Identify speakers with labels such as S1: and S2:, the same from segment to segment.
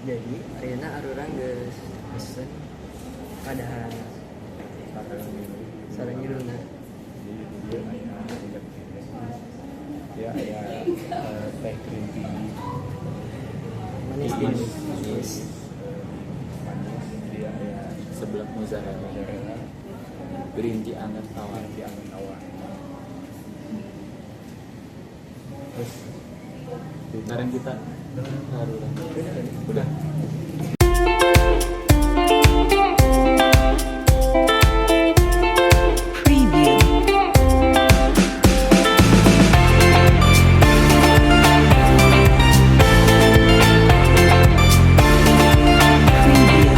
S1: Jadi ayeuna arurang geus pesen padahal sareng nyiruna.
S2: Jadi dia aya rujak dia aya teh green tea
S1: manis
S2: manis,
S1: manis.
S2: Manis dia aya
S3: seblak mozzarella,
S2: mozzarella,
S3: green tea anget tawar.
S2: Green tea anget tawar. Terus
S3: bareng kita arurang. Udah.
S4: Preview. Preview.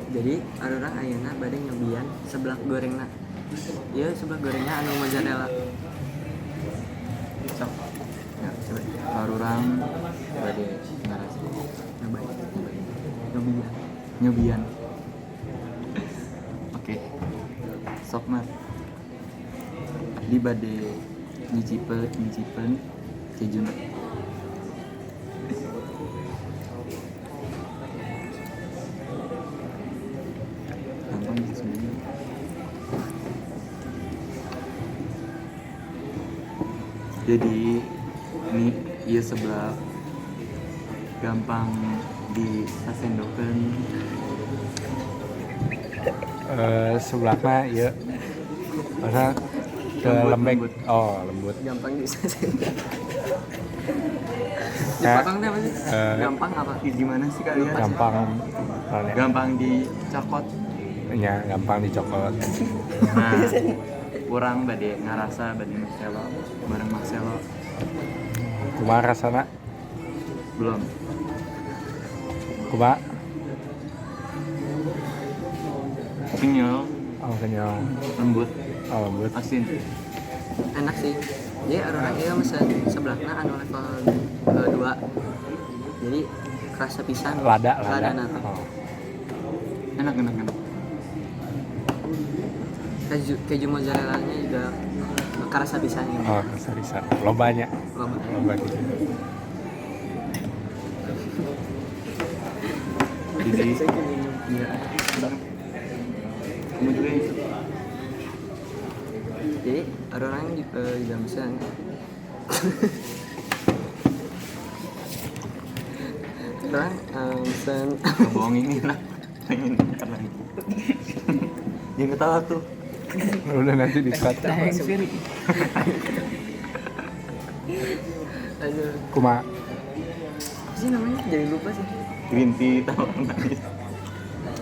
S1: Jadi arurang ayeuna bade nyobian seblak gorengna. Ieu seblak gorengna anu mozzarella.
S3: Sok.
S1: Ya, coba
S3: Arurang bade ngarasa
S1: nyobain.
S3: Nyobain.
S1: Nyobian.
S3: Nyobian. Oke. Sok Mar. Abdi bade nyicipeun kejuna. Gampang sih sebenarnya. Jadi ini iya sebelah gampang disasendokeun.
S2: Seblakna ieu masa ke
S3: Lembut,
S2: lembek.
S3: lembut.
S2: Oh, lembut.
S1: Gampang disasendok. Dipotong teh apa sih? Gampang apa?
S3: Ih, gimana sih kalian?
S2: Gampang soalnya.
S3: Gampang dicokot.
S2: Ya, gampang dicokot.
S3: Nah, kurang bade ngarasa bade Marcelo bareng Marcelo.
S2: Kumaha rasana?
S3: Belum.
S2: Kumaha?
S3: Kenyal,
S2: Oh, kenyal.
S3: lembut,
S2: Oh, lembut.
S3: asin.
S1: Enak sih. Jadi arurang ieu mesen seblakna anu level 2. Jadi kerasa pisan.
S2: Lada, lada.
S1: Lada teh.
S2: Oh.
S3: Enak, enak, enak.
S1: Keju mozzarella-nya juga kerasa pisan gitu.
S2: Oh, kerasa pisan. Lobanya.
S1: Loba.
S2: Loba gitu.
S3: Jadi, iya. Kamu juga ya?
S1: Jadi arurang juga mesen. Arurang mesen
S3: Ngebohong ini lah. Pengen makan lagi. Jangan ketawa tuh.
S2: Udah nanti di-cut.
S1: Aduh,
S2: Kumaha?
S1: apa sih namanya? Jadi lupa sih.
S3: Green tea tawar manis.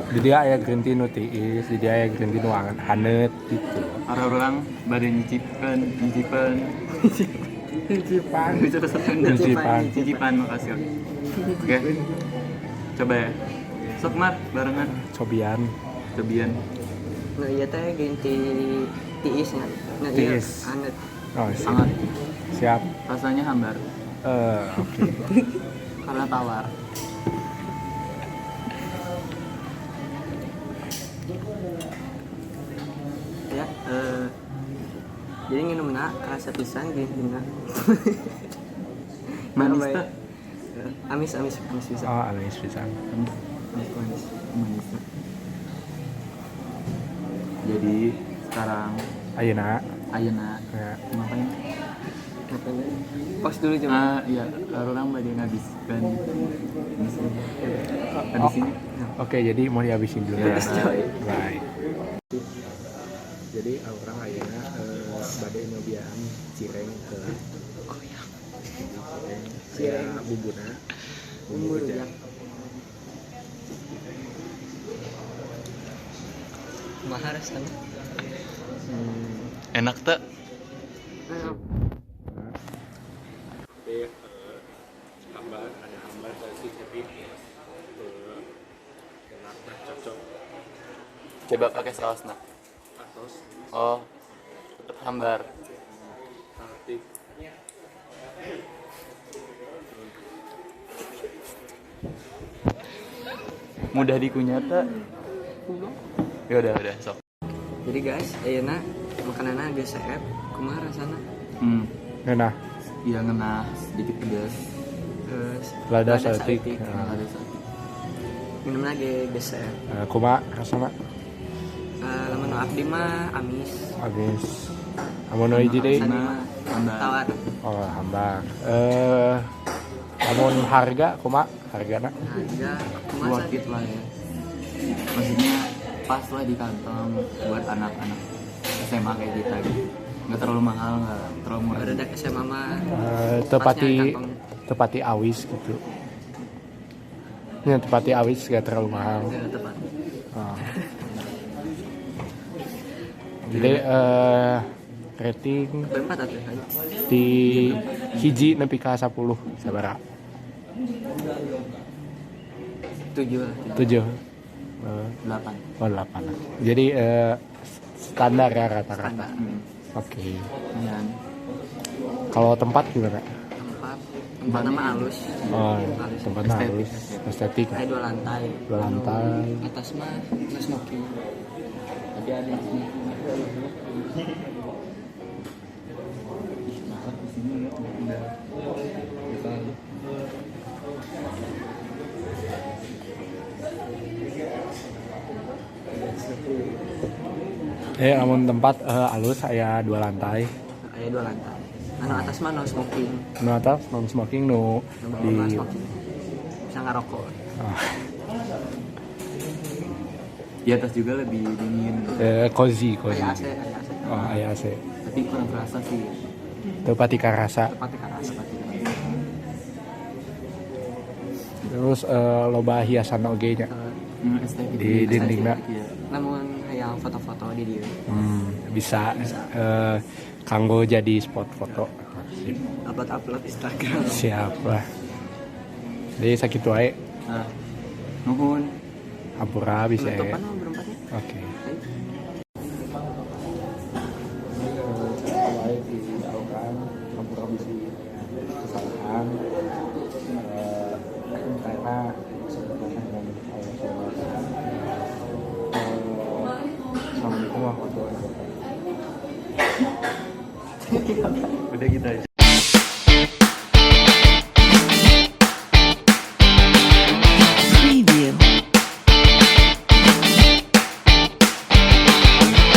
S2: Di dia aya green tea nu tiis, di dia aya green tea nu haneut gitu.
S3: Arurang bade nyicipeun, nyicipeun.
S2: Nyicipan.
S3: Bisa resep Sunda.
S2: Nyicipan.
S3: Nyicipan, makasih. Oke. Coba ya. Sok Mar, barengan.
S2: Cobian.
S3: Cobian.
S1: Nah, iya teh green tea tiisnya. Nah, iya
S2: Tiis.
S1: haneut.
S2: Oh, siap.
S3: Hangat.
S2: Siap.
S3: Rasanya hambar
S2: Oke.
S3: karena tawar.
S1: Ya, jadi nginumna kerasa pisan green tea-na.
S3: Manis
S1: Baik.
S3: teh.
S1: Amis amis amis bisa.
S2: Oh, amis pisan.
S3: Manis,
S1: Amis manis.
S3: manis. Teh. Jadi sekarang
S2: Ayeuna.
S3: ayeuna
S2: Ya.
S3: ngapain?
S1: Ngapain ya? Pause dulu coba.
S3: Ah iya, orang bade ngabiskan. Habis ini.
S2: Oke, jadi mau dihabisin dulu
S3: Ya,
S2: ya.
S3: bye.
S2: Bye. Jadi urang ayeuna bade nyobian cireng ke
S1: Oh ya.
S2: cireng bumbuna
S1: Bumbu rujak. Kumaha rasana?
S3: Enak teh.
S2: Tapi hambar, ada hambar sih, tapi enak lah, cocok.
S3: Coba pakai saus nak.
S2: Atos
S3: Oh, tetap hambar.
S2: saltik.
S3: Mudah dikunyah teh. Ya udah, sok.
S1: Jadi guys, ayeuna Makanannya geus seep, kumaha rasana?
S2: Ngeunah.
S3: Iya ngenah sedikit pedas.
S2: Lada saeutik.
S3: Lada saeutik.
S1: Minumna ge geus seep.
S2: Kumaha rasana?
S1: Lamun nu abdi mah amis.
S2: Amis. Amun nu hiji deui?
S1: Tawar.
S2: Oh, hambak. Amun harga kumaha? Hargana?
S1: Harga kumaha?
S3: Worth it lah ya. Maksudnya pas lah di kantong buat anak-anak SMA kayak kita gitu. Nggak terlalu mahal, nggak terlalu murah.
S1: Barudak SMA mah
S2: tepati awis gitu. Ya, tepati awis nggak terlalu mahal.
S1: Ya, tepat.
S2: Oh. Jadi rating
S1: berempat atuh kan?
S2: Di hiji nepi ka 10 sabaraha?
S1: 7 lah.
S2: 7.
S3: 8.
S2: Oh, 8. Jadi standar ya rata-rata. Oke.
S3: Ya.
S2: Kalau tempat gimana?
S1: Tempat nama halus.
S2: Oh, tempatnya halus, estetik.
S1: Ada 2 lantai.
S2: 2 lantai.
S1: Atas mah no smoking.
S3: Tapi ada di sini. Ih, mahal di sini ya. Udah.
S2: Amun tempat halus aya 2 lantai.
S1: Aya 2 lantai. Anu atas mah no smoking.
S2: Nu atas non smoking nu di
S1: smoking. Bisa ngarokok.
S2: Oh.
S3: Di atas juga lebih dingin.
S2: Cozy.
S1: Aya AC, aya AC.
S2: Oh, aya AC.
S3: Tapi kurang kerasa sih.
S2: Teu pati karasa.
S1: Teu pati karasa.
S2: Terus loba hiasan oge nya. Di dindingna.
S1: Lamun hayang foto-foto di dieu.
S2: Bisa kanggo jadi spot foto. Sip.
S1: Upload-upload Instagram.
S2: Siap lah. Jadi sakitu wae.
S3: Nuhun.
S2: Hampura bisa.
S1: Penutupan mah berempatnya.
S2: Oke. Wae di Auran, hampura bisa kesalahan. Karena sebetulnya dengan Assalamualaikum warahmatullahi wabarakatuh.
S3: Udah gitu aja.